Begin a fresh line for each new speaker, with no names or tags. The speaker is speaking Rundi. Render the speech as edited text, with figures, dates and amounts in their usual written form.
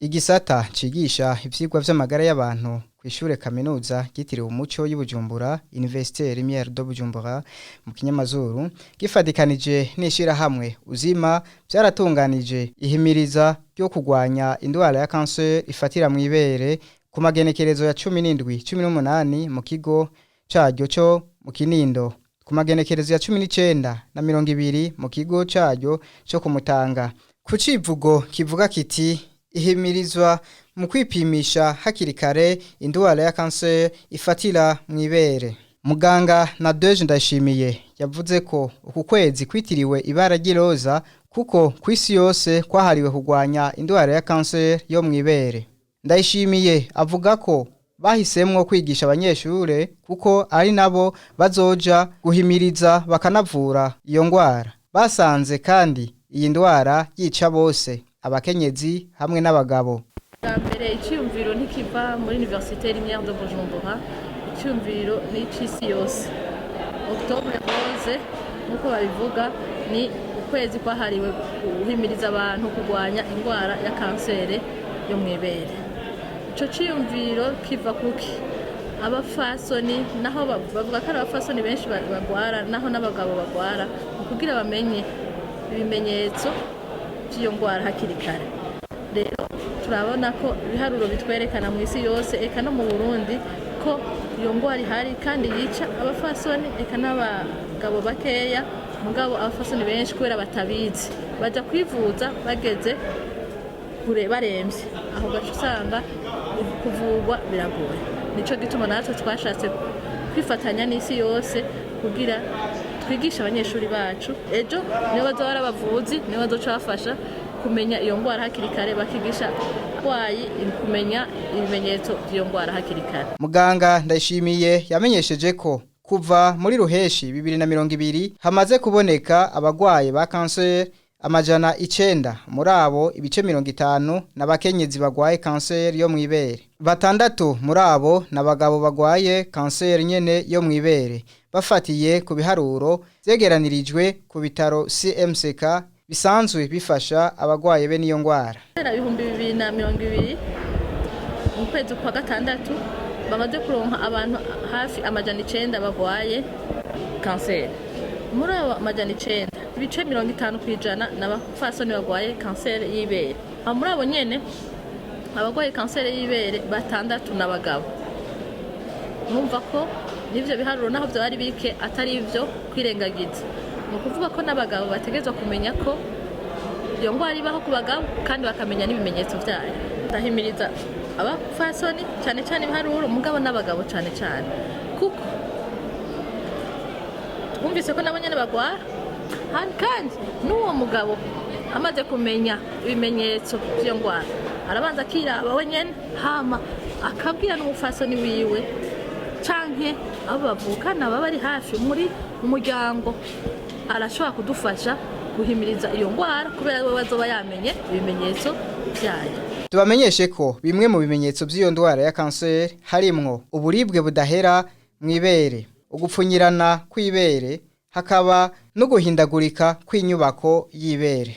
Igisata cigisha ivyigwa vy'amagara y'abantu kw'ishure kaminuza ryitiriwe Umuco y'Ibujumbura, Université Lumière de Bujumbura mu kinyamazuru, gifadikanije n'ishirahamwe Uzima, vyaratunganije ihimiriza ryo kugwanya indwara ya kanseri ifatira mw'ibere ku magenekerezo ya 17, 18 mu kigo caryo co mu Kinindo, ku magenekerezo ya 19 na 20 mu kigo caryo co kumutanga, ku civugo kivuga kiti: "Ihimirizwa mu kwipimisha hakiri kare indwara ya kanseri ifatira mw'ibere." Muganga Nadege Ndayishimiye yavuze ko uku kwezi kwitiriwe ibara ry'iroza kuko kw'isi yose kwahariwe kurwanya indwara ya kanseri yo mw'ibere. Ndayishimiye avuga ko bahisemwo kwigisha abanyeshure kuko ari nabo bazoja guhimiriza bakanavura iyo ndwara. Basanze kandi iyi ndwara yica bose, abakenyezi hamwe n'abagabo.
Bwa mbere, icyiyumviro ntikiva muri Université Lumière de Bujumbura, icyumviro ni icy'isi yose. Octobre rose, nk'uko babivuga, ni ukwezi kwahariwe guhimiriza abantu kurwanya indwara ya kanseri yo mu ibere. Icyo cyiyumviro kiva kuki? Abafasoni, naho bavuga ko ari abafasoni benshi bagwara, naho n'abagabo bagwara, ni kugira bamenye ibimenyetso by'iyo ndwara hakiri kare. Rero turabona ko ibiharuro bitwerekana mu isi yose, eka no mu Burundi, ko iyo ndwara ihari kandi yica abafasoni eka n'abagabo bakeya. Mugabo abafasoni benshi, kubera batabizi, bajya kwivuza bageze kure, barembye. Aho gace usanga kuvurwa biragoye. Nico gituma natwe twashatse kwifatanya n'isi yose kugira twigishe abanyeshuri bacu. Ejo nibo bazoba ari abavuzi, nibo bazoca bafasha kumenya iyo ndwara hakiri kare, bakigisha abarwayi kumenya ibimenyetso by'iyo ndwara hakiri kare.
Muganga Ndayishimiye yamenyesheje ko kuva muri ruheshi 2020 hamaze kuboneka abagwayi ba kanseri 900. Muri abo, ibice 50 n'abakenyezi bagwaye kanseri yo mw'ibere, batandatu muri abo n'abagabo bagwaye kanseri nyene yo mw'ibere, bafatiye ku biharuro vyegeranirijwe ku bitaro CMCK bisanzwe bifasha abagwaye be n'iyo ndwara.
Guhera 2020 mu kwezi kwa gatandatu, bamaze kuronka abantu hafi 900 bagwaye kanseri. Muri abo 900, ibice 50% ni abapfasoni bagwaye kanseri y'ibere. Aho muri abo nyene, abagwaye kanseri y'ibere batandatu n'abagabo. Mwumva ko n'ivyo biharuro, naho vyoba ari bike, atari ivyo kwirengagiza. Ni ukuvuga ko n'abagabo bategerezwa kumenya ko iyo ndwara ibaho ku bagabo kandi bakamenya n'ibimenyetso vyayo. Ndahimiriza abapfasoni cyane cyane, ibiharuro, mugabo n'abagabo cyane cyane, kuko twumvise ko nabo nyene bagwara. Kandi n'uwo mugabo amaze kumenya ibimenyetso by'iyo ndwara, arabanza akiraba we nyene, hama akabwira n'umupfasoni wiwe canke abo bavukana baba bari hafi muri mu muryango. Arashobora kudufasha guhimiriza iyo ndwara kubera we bazoba yamenye ibimenyetso vyayo.
Tubamenyeshe ko bimwe mu bimenyetso by'iyo ndwara ya kanseri harimwo uburibwe budahera mw'ibere, ugupfunyirana kw'ibere, hakaba no guhindagurika kw'inyubako y'ibere.